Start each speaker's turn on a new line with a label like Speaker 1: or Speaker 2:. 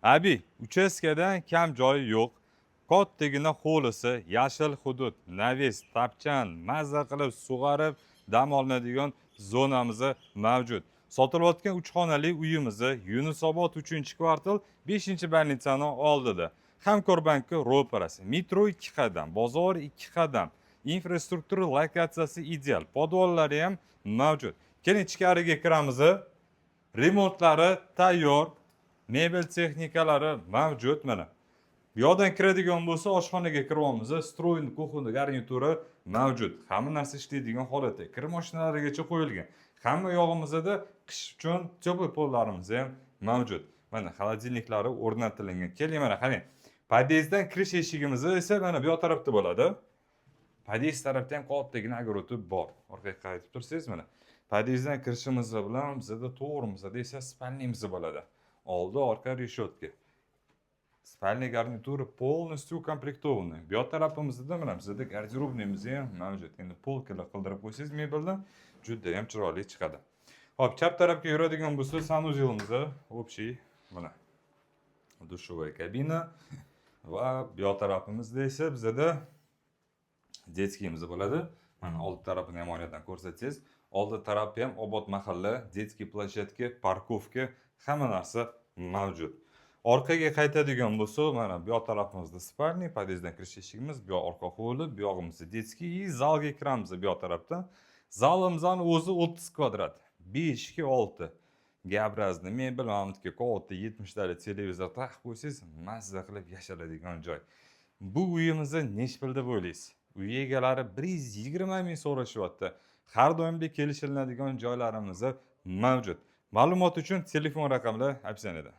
Speaker 1: Abi, uchastkadan kam joyi yo'q. Kattagina hovlisi, yashil hudud, навес, tapchan, mazza qilib sug'arib dam olinadigan zonamiz mavjud. Sotilayotgan 3 xonali uyimizni Yunusobod 3-kvartal 5-больница ni oldida. Hamkor banki ro'parasi, metro 2 qadam, bozor 2 qadam. Infrastruktura lokatsiyasi ideal, podvallari ham mavjud. Keling, ichkariga kiramiz. Remontlari tayyor, mebel texnikalari mavjud mana. Bu yoqdan kiradigan bo'lsa, oshxonaga kiryapmiz. Встроенный кухонный garnituri mavjud. Hamma narsa ishlaydigan holatda. Kir mashinalarigacha qo'yilgan. Hamma yog'imizda qish uchun теплый pollarimiz ham mavjud. Mana холодильник lari o'rnatilgan. Keling, mana qarang. Podyezddan kirish eshigimiz esa mana bu yoq tarafda bo'ladi. Podyezd tarafda ham kattagina огород i bor. Orqaga qaytib tursangiz, mana. Podyezddan kirishimiz bilan bizada to'g'rimizda esa спальня miz bo'ladi. Oldi, orqa решетка. Спальня garnituri полностью укомплектованный. Bu yoq tarafimizda mana bizada гардеробный miz ham mavjud. Endi полка lar qildirib qo'ysangiz mebeldan juda ham chiroyli chiqadi. Xo'p, chap tarafga yuradigan bo'lsa, санузел imiz общий mana. Душевая кабина va bu yoq tarafimizda esa bizada детский imiz bo'ladi. Mana oldi tarafini ham oynadan ko'rsatsangiz, oldi tarafi ham obod mahalla, детский площадка, парковка, hamma narsa mavjud. Orqaga qaytadigan bo'lsa, mana bu yoq tarafimizda спальня, podyezddan kirish eshigimiz, bu yoq orqa hovli, bu yog'imizda детский и zalga kiramiz bu yoq tarafdan. Zalimizni o'zi 30 kvadrat, 5 ga 6. Г-образный mebel, mana bu yerga katta 70 talik televizor taqib qo'ysangiz, mazza qilib yashaladigan joy. Bu uyimizni nechi pul deb o'ylaysiz? Uy egalari 120 ming so'rashyapti. Har doimdek kelishiladigan joylarimiz mavjud. Ma'lumot uchun telefon raqamlar описание da.